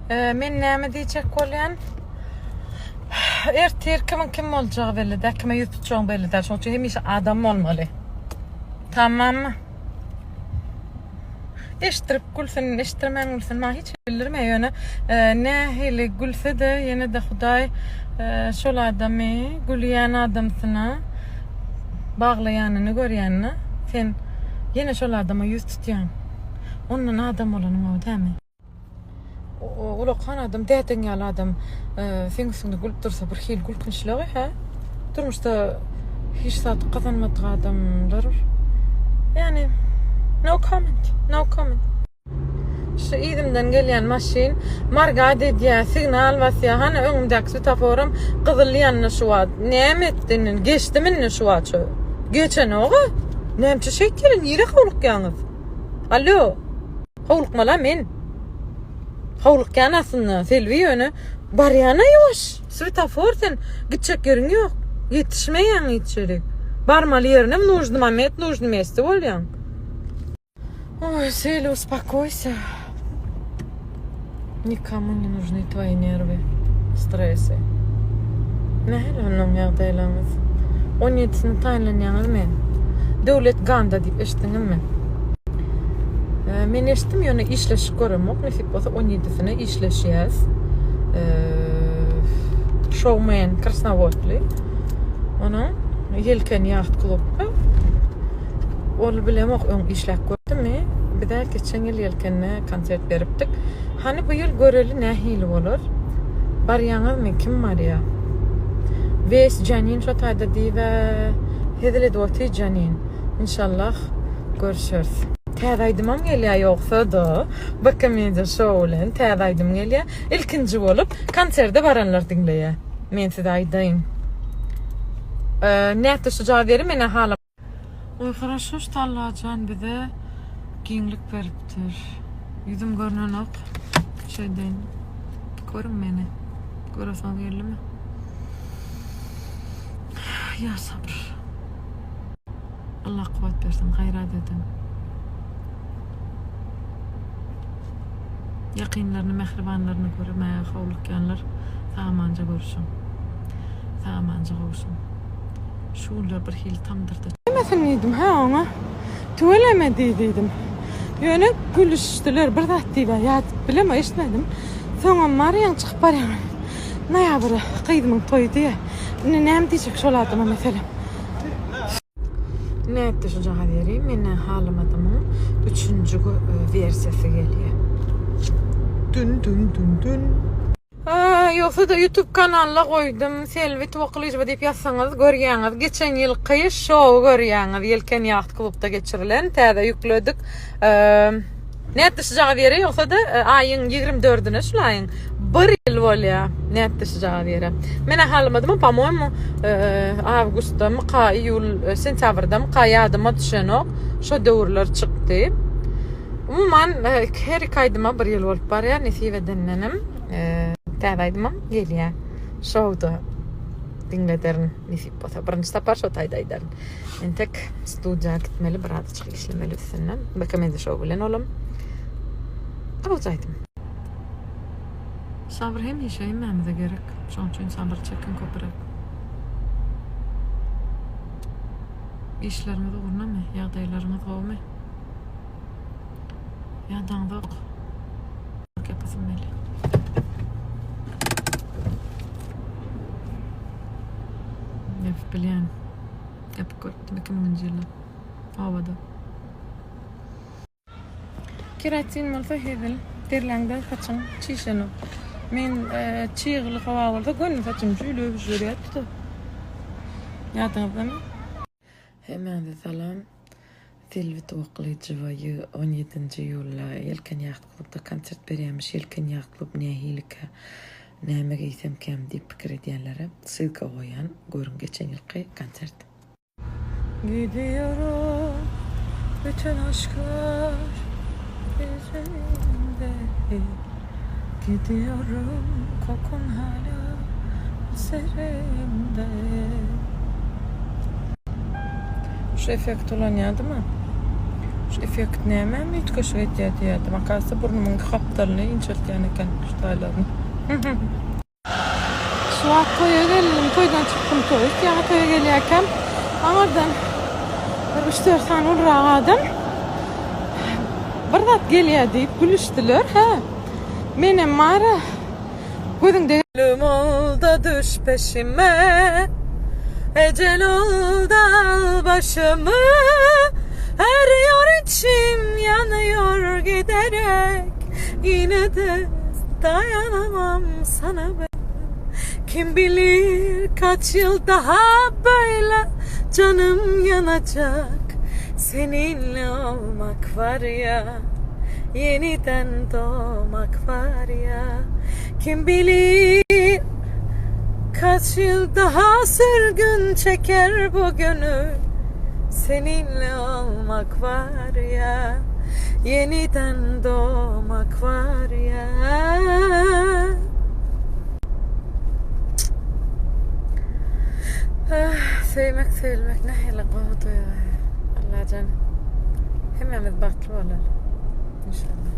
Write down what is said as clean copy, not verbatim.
Men näme diýjek bolýan? Ertir kimiň kim boljagy belli däl, kime ýüz tutjagyň belli däl. Şonuň üçin hemişe adam bolmaly. Tamammy? Eşitdirip gülsün, eşitdirmän gülsün, maňa hiç bildirmeýär. Ýöne nähili gülse-de, ýene-de Hudaý şol adamy gülýän adamsyna baglaýanyny görýän-de, sen ýene şol adama ýüz tutýaň. Ondan adam bolanyň gowy dälmi? Ulakan adam, dädeň ýaly adam seň üstüňde gülüp dursa bir hili gülkünçligi, hä? Durmuşda hiç zat gazanmadyk adamlar ýani no comment, no comment. Şu yzymdan gelýän maşyn margat edýär, signal basýar. Hany öňümdäki swetoforam gyzyl ýandy şu wagt. Näme etdi indi? Geçdimi indi şu wagt şu? Geçenok-a. Näme üçin şeýtýärler? Nirä howlukýaňyz? Alo. Howlukmala men. Howlukýan aslynda Selbi ýöne barýana ýuwaş. Swetofor sen gitjek ýeriň ýok. Ýetişmeýäň hiç ýere. Barmaly ýerine нужный moment, нужный месте bolýaň. Oý, Seli, uspokойся. Nikomu ne нужны твои nerwy, stresi. Nähili onnoň ýagdaýlaryňyz? On ýedisini taýynlanýaňyzmy? Döwlet ganda diýip eşitdiňizmi? Men eşitdim, ýöne işleşip göremok. Nesip bolsa on ýedisine işleşýäs. Şowmen Krasnowodly. Onuň Ýelken ýaht klubda. Ol bilemok öň işläp gördümi? Bizä geçen ýyl Ýelkende konsert beripdik. Hany bu ýyl göreli nähili bolar. Barýaňyzmy kim barýa? Wes Janin şo taýda diýibä hezil edip otyr Janin. Inşallah görüşeris. Täze aýdymam gelýä ýogsa-da BK Media Show bilen täze aýdym gelýä. Ilkinji bolup konserde baranlar diňleýä. Men size aýdaýyn. Nätdi şu jaweri menä halam. Oý haraşo şt Allajan bize giňlik beripdir. Ýüzüm görnenok. Şeýdeýin. Görüň meni. Göresiňiz geldimi? Ýa sabr. Allah kuwwat bersin, gaýrat ediň. Ýakynlaryny, mähribanlaryny görmäge howlukýanlar sag-amanja görüşiň. Sag-amanja gowşuň. Şu günler bir hili tamdyrda. Diýmesin diýdim hä oňa. Tüweleme diý diýdim. Ýöne gülüşdiler bir zat diýibä ýa bilemok eşitmedim. Soňam barýaň çykyp barýaň. Noýabra gyzymyň toýy diýýä. Indi näme diýjek şol adama meselem. Nätdi şujagaz ýeri men-ä halamadymyň üçünji wersiýasy gelýä. Dün dün dün dün. Ýogsa-da YouTube kanalda goýdum. Selbi Tuwakgylyjowa diýip ýazsaňyz görýäňiz. Geçen ýylky şowy görýäňiz. Ýelken ýaht klubda geçirilen. Täze ýükledik. Nätdi şujagaz ýeri ýogsa-da aýyň 24-üne şul aýyň bir ýyl bolýa. Nätdi şujagaz ýeri. Men-ä halamadym, po-moýmu awgustdamyka, iýul, sentýabrdamyka ýadyma düşenok. Şo döwürler çykdy. Umuman her iki aýdyma bir ýyl bolup barýar. Nesip edendenem täze aýdymam gelýär. Şowda diňlederin nesip bolsa. Birinji sapar şo taýda aýdaryn. Entek studiýa gitmeli, birazajyk işlemeli üstünde. BK Media Show bilen olam. Gowja aýdym. Sabyr hemişe hemmämize gerek. Şonuň üçin sabyr çekiň köpüräk. Işleriňiz ugrunamy? Ýagdaýlaryňyz gowumy? Ýadaňzok. Ýapasym gelýär. Ýapyp bilýän. Ýapyp görüpdim 2000-nji ýylda. Obada. Keratin bolsa hezil. Derläňde saçyň çişenok. Men e, çygly howa bolsa göni saçym jüýlüp jürýärdi. Ýadyňyzdamy? Hemmäňize salam. Selbi Tuwaklyjowa on ýedinji iýulda Ýelken ýaht klubda konsert berýärmiş. Ýelken ýaht klub nähilikä, näme geýsemkäm diýip pikir edýänlere ssylka goýýan. Görüň geçen ýylky konsert. Gidiyorum bütün aşklar üzerimde Gidiyorum kokun hala üzerimde Şu effekt ulanýadymy? Şu effekt nämemi üýtgeşik edýär diýýärdim. Akasy burnumyň gapdalyny inçeltýän eken şu taýlaryny. Şu wagt toýa geldim, toýdan çykdym toý. Ýaňy toýa gelýärkäm aňyrdan bir üç-dört sany ulurak adam bir zat gelýär diýip gülüşdiler. Hä. Menem bar-a gözüň degen. Ölüm ol da düş peşime, Ecel ol da al başymy, Eriyor içim yanıyor giderek, Yine de dayanamam sana ben. Kim bilir kaç yıl daha böyle canım yanacak, Seninle olmak var ya, yeniden doğmak var ya. Kim bilir kaç yıl daha sürgün çeker bu gönül Seninle olmak var ya Yeniden doğmak var ya Ah, söýmek söýülmek nähili gowy duýgy. Allajan hemmämiz bagtly bolaly. Inşallah.